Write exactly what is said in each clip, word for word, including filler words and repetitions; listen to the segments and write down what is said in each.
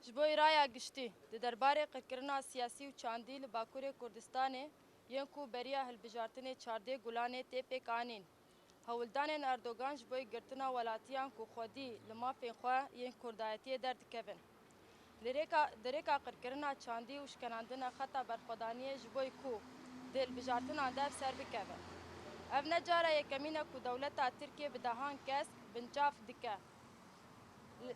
Ji bo raya giştî, di derbarê qirkirina siyasî û çandî li Bakurê Kurdistanê yên ku beriya hilbijartinê çardeh Gulanê tê pêkanîn, hewldanên Erdogan ji bo girtina welatiyan ku xwedî li mafên xwe yên kurdayetiyê derdikevin, li rêka, di rêka qirkirina çandî û şikenandina xeta berxwedaniyê ji bo ku di hilbijartinan de bi ser bikeve. Ev ne cara yekemîn e ku dewleta Tirkiyê bi dehan kes binçav dike.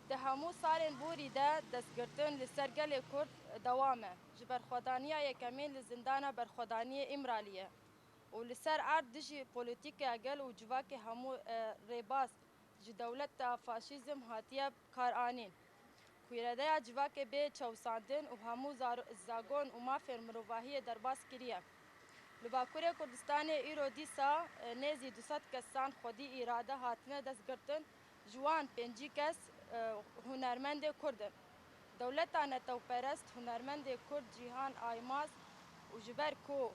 Di hemû salên borî de destgirtin li ser gelê Kurd dewam e. Ji berxwedaniya yekemîn li zindana berxwedaniyê Îmraliyê û li ser erd dijî polîtîkeya gel û civakê hemû, e, rêbaz ji dewleta faşîzm hatiye karanîn. Kûredeya civakê bê çewsandin û hemû zar-, zagon û mafên mirovahiyê derbas kiriye. Li Bakurê Kurdistanê îro dîsa, e, nêzî du sed kesan xwedî îrade hatine destgirtin, ji wan pêncî kes, e, hunermendê Kurd in. Dewleta netewperest hunermendê Kurd Cîhan Aymaz û ji ber ku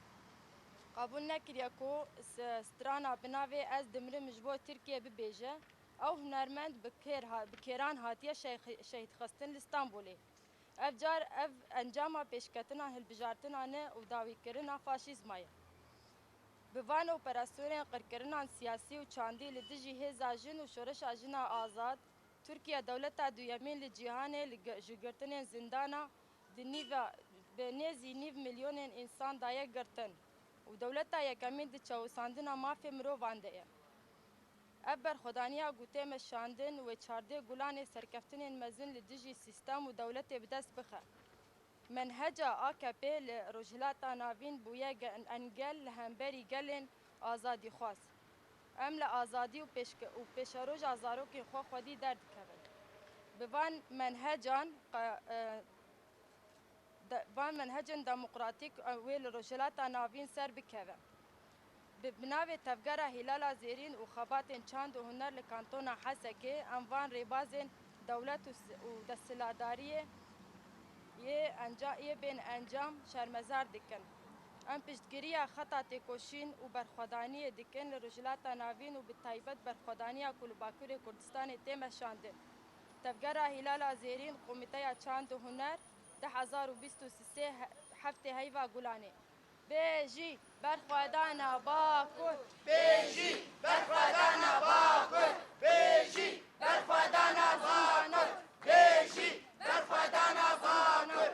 qebûl nekiriye ku s-, strana bi navê Ez dimirim ji bo Tirkiye bibêje, ew hunermend bi kêr ha-, bi kêran hatiye şeh-, şehîdxistin li Stenbolê. Ev car ev encama pêşketina hilbijartina ne û dawîkirina faşîzma ye. Bi van operasyonên qirkirinan siyasî û çandî li dijî hêza jin û şoreşa jina azad, Tirkiye dewleta duyemîn li cîhanê li gi-, ji girtinên zindana di nîva, bi nêzî nîv milyonên însan daye girtin û dewleta yekemîn di çewisandina mafê mirovan de ye. Ev berxwedaniya ku tê meşandin wê çardeh Gulanê serkeftinên mezin li dijî sîstem û dewletê bi dest bixe. Menheca A K P li Rojhilata Navîn bûye ge-, engel li hemberî gelên azadîxwaz. Em li azadî û pêşke-, û pêşeroja zarokên xwe xwedî derdikevin. Bi van menhecan qe-, e, de-, van menhecên demokratîk, e, wê li Rojhilata Navîn ser bikeve. Bi, bi navê Tevgera Hîlala Zêrîn û xebatên çand û huner li Kantona Hesekê, em van rêbazên dewlet û s-, û desthilatdariyê yê enca-, yê bên encam şermezar dikin. Em piştgiriya xeta têkoşîn û berxwedaniyê dikin li Rojhilata Navîn û bi taybet berxwedaniya ku li Bakurê Kurdistanê tê meşandin. Tevgera Hîlala Zêrîn, Komîteya Çand û Huner, du hezar û bîst û sê he-, heftê heyva Gulanê. Bêjî berxwedana Bakur! Bêjî berxwedana Bakur! Bêjî berxwedana Bakur! Bêjî